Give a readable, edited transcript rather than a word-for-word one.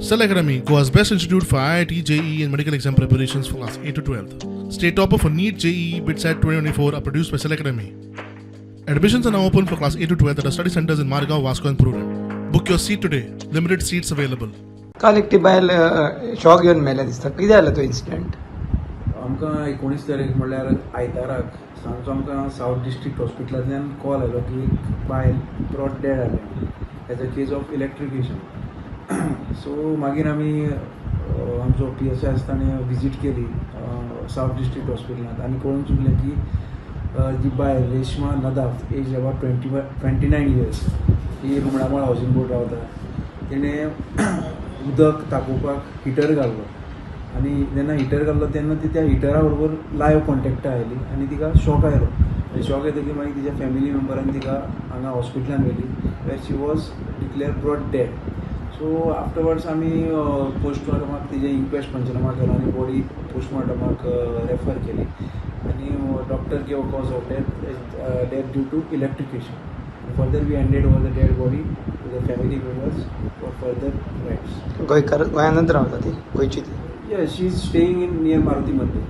Cell Academy, Goa's best institute for IIT, JEE, and medical exam preparations for class 8 to 12. State topper for NEET, JEE, BITSAT 2024 are produced by Cell Academy. Admissions are now open for class 8 to 12 at our study centers in Margao, Vasco, and Prudent. Book your seat today. Limited seats available. काल एकटी बायल shock घेवन मेल्या दिसता. कितें जालें तो incident? आमकां 19 तारीख म्हणल्यार आयताराक सांजचो आमकां सावथ डिस्ट्रिक्ट हॉस्पिटलांतल्यान कॉल आयलो की एक बायल ब्रॉट डेड जाल्या as a case of electrocution. So मागीर आमी आमचो पीएसआय आसता ताणें विजीट केली सावथ डिस्ट्रिक्ट हॉस्पिटलांत आनी कळून चुकलें की जी बायल Reshma Nadaf, age about 29 years, he Rumdamol housing board रावता. तिणें उदक तापोवपाक हिटर घाल्लो आनी जेन्ना हिटर घाल्लो तेन्ना ती त्या हिटरा बरोबर लायव कॉन्टेक्टा आयली आनी तिका शॉक आयलो आनी शॉक येतकीर मागीर तिच्या फॅमिली मेंबरान तिका हांगा हॉस्पिटलान व्हेली, where she was declare brought dead. So afterwards आमी पोस्टमॉर्टमाक तिजें इन्क्वेस्ट पंचनामा केलो आनी बॉडी पोस्टमॉर्टमाक रेफर केली आनी doctor gave cause of death due to electrocution. Further, we handed over the dead body to the family members for further rites. गोंयकार, गोंयांतच रावता ती, गोंयची ती? Yes, she is staying in near Maruti Mandir.